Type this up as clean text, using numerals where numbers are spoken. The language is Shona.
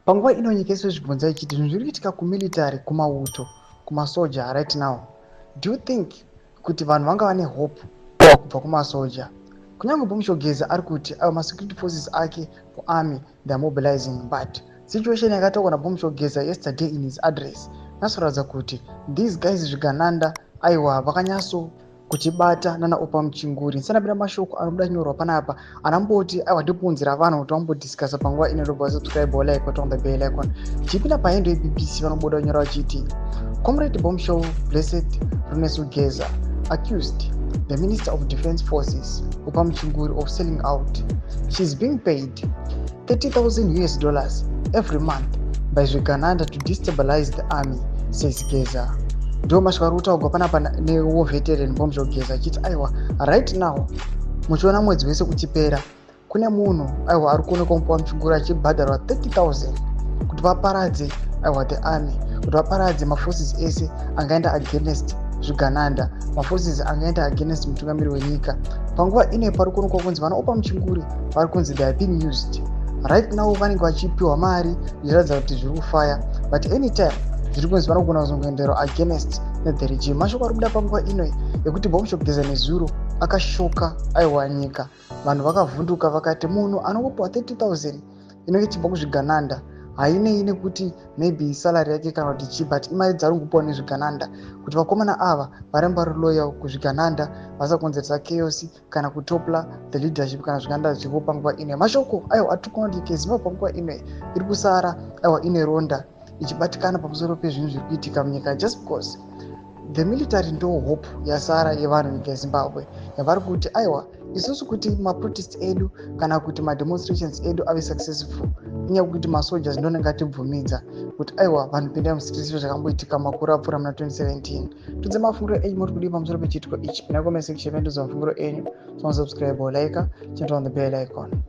Panguva ino nyika yese zvibvunza ichiti zvinhu zviri kuitika kumilitary, kumauto, kumasoja right now, do you think kuti vanhu vanga vane hope kubva kumasoja? Kunyange Bombshell Geza ari kuti ayo masecurity forces ake kuarmy, they are mobilizing, but situation yakataurwa naBombshell Geza yesterday in his address nasoratidza kuti these guys, zvigananda, aiwa, vakanyatso kuchibata nana Oppah Muchinguri. Ndisanapinda mashoko anobuda nyorwa panapa, anamboti aiwa, ndipunzira vanhu kuti vambodiscussa panguva ino. Ndobva subscribe, like, on the bell icon. Chipinda paendo yeBBC, vanobuda nyora vachiti Comrade Bombshell Blessed Runesu Geza accused the Minister of Defence Forces, Oppah Muchinguri, of selling out. She's being paid US$30,000 every month by zvigananda to destabilize the army, says Geza. Ndo mashoko ari kutaurwa panapa newar veteran Bombshell Geza achiti aiwa, right now muchiona mwedzi wese kuchipera kune munhu, aiwa, ari kuonekwa Oppah Muchinguri achibhadharwa 30,000 kuti vaparadze, aiwa, the army, kuti vaparadze maforces ese angaenda against zvigananda, maforces angaenda against mutungamiri wenyika. Panguva ino pari kuonekwa kunzi vana Oppah Muchinguri vari kunzi they are being used right now. Vanenge vachipiwa mari zvichiratidza kuti zviri kufaya, but anytime zviri kunzi vanogona kuzongoenderwa against nethe regime. Mashoko ari kubuda panguva ino yekuti Bombshell Geza nezuro akashoka, aiwa, nyika. Vanhu vakavhunduka, vakati munhu anongopiwa 30,000 inenge ichibva kuzvigananda, hainei nekuti maybe salary yake kana kuti chii, but imari dzaari kupiwa nezvigananda kuti vakomana ava varambe vari loyal kuzvigananda, vasakonzeresa chaos kana kutopla the leadership kana zvigananda zviripo panguva ino. Mashoko, aiwa, atiri kuona kuti kezimbabwe panguva ino iri kusara, aiwa, ine ronda, ichibatikana pamusoro pezvinhu zviri kuitika munyika, just because the military ndo hope yasara yevanhu munyika yeZimbabwe, yavari kuti aiwa, isusu kuti maprotest edu kana kuti mademonstrations edu ave successful, inyaya yekuti masoldiers ndonenge atibvumidza kuti aiwa, vanhu pindai mustreet, zvakamboitika makore apfuura muna 2017. Tudze mafungiro enyu, muri kudii pamusoro pechiitiko ichi? Pinda comment section, menduza mafungiro enyu. So subscribe or like, turn on the bell icon.